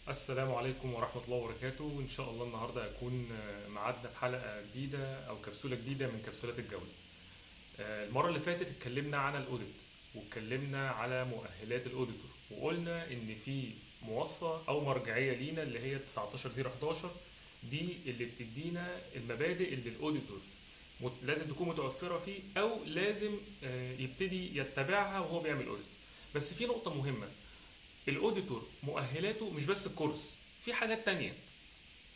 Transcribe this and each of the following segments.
السلام عليكم ورحمة الله وبركاته. إن شاء الله النهاردة هيكون ميعادنا في حلقة جديدة أو كبسولة جديدة من كبسولات الجودة. المرة اللي فاتت اتكلمنا عن ال audit، واتكلمنا على مؤهلات ال auditor، وقلنا إن في مواصفة أو مرجعية لينا اللي هي 19011، دي اللي بتدينا المبادئ اللي ال auditor لازم تكون متوفرة فيه أو لازم يبتدي يتبعها وهو بيعمل audit. بس في نقطة مهمة، ال auditor مؤهلاته مش بس الكورس، في حاجات تانية.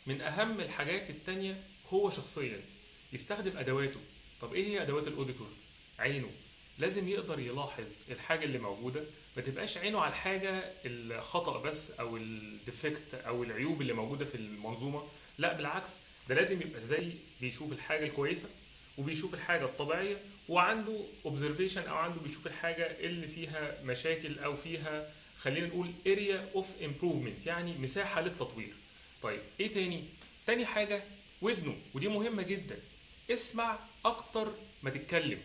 من اهم الحاجات التانية هو شخصيا يستخدم ادواته. طب ايه هي ادوات ال auditor؟ عينه، لازم يقدر يلاحظ الحاجة اللي موجودة، ما تبقاش عينه على الحاجة الخطأ بس او ال defect او العيوب اللي موجودة في المنظومة، لا بالعكس، ده لازم يبقى زي بيشوف الحاجة الكويسة وبيشوف الحاجة الطبيعية، وعنده observation او عنده بيشوف الحاجة اللي فيها مشاكل او فيها خلينا نقول area of improvement، يعني مساحة للتطوير. طيب ايه تاني؟ تاني حاجة ودنه، ودي مهمة جدا، اسمع اكتر ما تتكلم،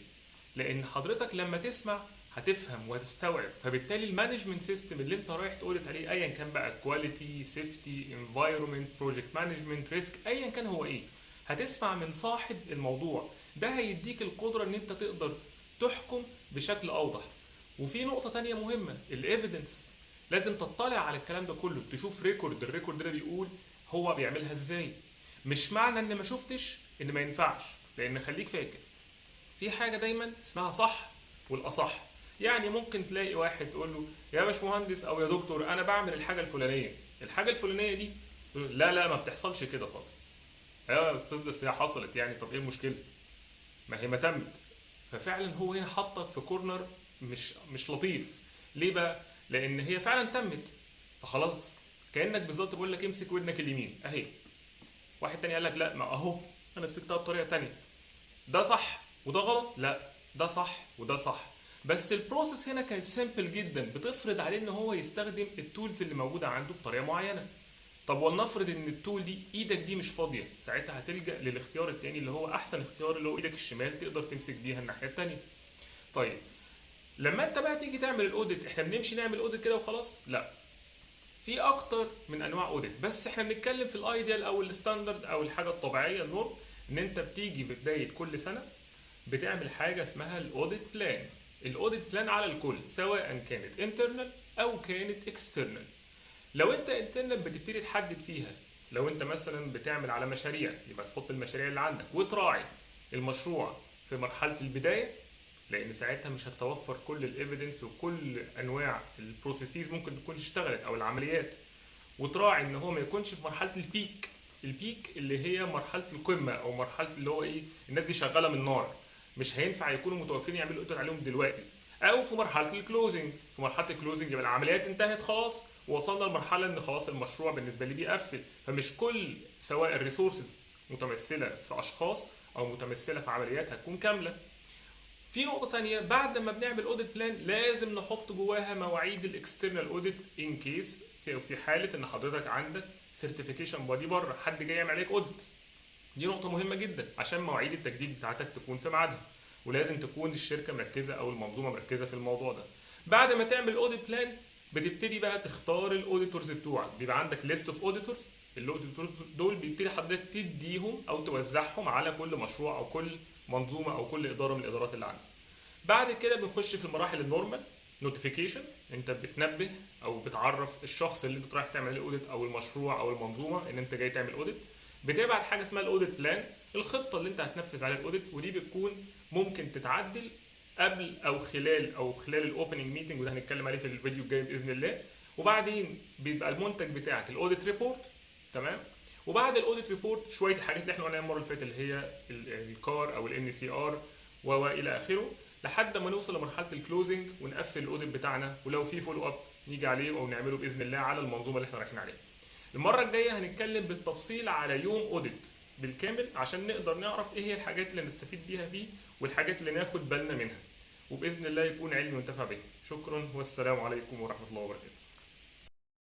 لان حضرتك لما تسمع هتفهم وهتستوعب، فبالتالي ال management system اللي انت رايح ت audit عليه ايا كان بقى quality، safety، environment، project management، risk، ايا كان هو ايه، هتسمع من صاحب الموضوع ده، هيديك القدرة ان انت تقدر تحكم بشكل اوضح. وفي نقطة تانية مهمة، ال evidence، لازم تطلع على الكلام ده كله، تشوف record، ال record ده بيقول هو بيعملها ازاي. مش معنى ان ما شفتش ان ما ينفعش، لان خليك فاكر في حاجة دايما اسمها صح والاصح. يعني ممكن تلاقي واحد تقول له يا باشمهندس او يا دكتور انا بعمل الحاجة الفلانية، الحاجة الفلانية دي لا لا ما بتحصلش كده خالص. ايوه يا استاذ بس هي حصلت، يعني طب ايه المشكلة؟ ما هي ما تمت. ففعلا هو هنا حطك في corner مش لطيف. ليه بقى؟ لان هي فعلا تمت، فخلاص كانك بالظبط بقول لك امسك ودنك اليمين اهي، واحد تاني قال لك لا ما اهو انا مسكتها بطريقة تانية، ده صح وده غلط، لا ده صح وده صح، بس ال process هنا كانت simple جدا، بتفرض عليه ان هو يستخدم ال tools اللي موجودة عنده بطريقة معينة. طب ولنفرض ان ال tool دي ايدك دي مش فاضية، ساعتها هتلجأ للاختيار التاني اللي هو احسن اختيار، اللي هو ايدك الشمال تقدر تمسك بيها الناحية التانية. طيب لما انت بقى تيجي تعمل ال audit، احنا بنمشي نعمل audit كده وخلاص؟ لا، في اكتر من انواع audit، بس احنا بنتكلم في ال ideal او ال standard او الحاجة الطبيعية ال norm، ان انت بتيجي بداية كل سنة بتعمل حاجة اسمها ال audit plan. ال audit plan على الكل، سواء كانت internal او كانت external. لو انت internal بتبتدي تحدد فيها، لو انت مثلا بتعمل على مشاريع يبقى تحط المشاريع اللي عندك وتراعي المشروع في مرحلة البداية، لان ساعتها مش هتتوفر كل ال evidence وكل انواع ال processes ممكن تكون اشتغلت او العمليات، وتراعي ان هو ما يكونش في مرحلة ال peak، ال peak اللي هي مرحلة القمه او مرحلة اللي هو ايه الناس دي شغالة من نار، مش هينفع يكونوا متوفرين يعملوا audit عليهم دلوقتي، او في مرحلة ال closing. في مرحلة ال closing يبقى العمليات انتهت خلاص، ووصلنا لمرحلة ان خلاص المشروع بالنسبة لي بيقفل، فمش كل سواء ال resources متمثلة في اشخاص او متمثلة في عمليات هتكون كاملة. في نقطة تانية، بعد ما بنعمل audit plan لازم نحط جواها مواعيد ال external audit in case في حالة ان حضرتك عندك certification body بره، حد جاي يعمل عليك audit. دي نقطة مهمة جدا عشان مواعيد التجديد بتاعتك تكون في ميعادها، ولازم تكون الشركة مركزة او المنظومة مركزة في الموضوع ده. بعد ما تعمل audit plan بتبتدي بقى تختار ال auditors بتوعك، بيبقى عندك list of auditors. ال auditors دول بيبتدي حضرتك تديهم او توزعهم على كل مشروع او كل منظومة او كل ادارة من الادارات اللي عندك. بعد كده بنخش في المراحل ال normal notification، انت بتنبه او بتعرف الشخص اللي انت رايح تعمل عليه audit او المشروع او المنظومة ان انت جاي تعمل audit. بتبعت حاجة اسمها ال audit plan، الخطة اللي انت هتنفذ عليها ال audit، ودي بتكون ممكن تتعدل قبل او خلال ال opening meeting، وده هنتكلم عليه في الفيديو الجاي باذن الله. وبعدين بيبقى المنتج بتاعك ال audit report، تمام. وبعد ال audit report شوية الحاجات اللي احنا قلناها المرة اللي فاتت اللي هي ال CAR او ال NCR والى اخره، لحد ما نوصل لمرحلة ال closing ونقفل ال audit بتاعنا، ولو في follow up نيجي عليه او نعمله باذن الله على المنظومة اللي احنا رايحين عليها. المرة الجاية هنتكلم بالتفصيل على يوم audit بالكامل عشان نقدر نعرف ايه هي الحاجات اللي نستفيد بيها بيه والحاجات اللي ناخد بالنا منها، وباذن الله يكون علمي وانتفع به. شكرا والسلام عليكم ورحمة الله وبركاته.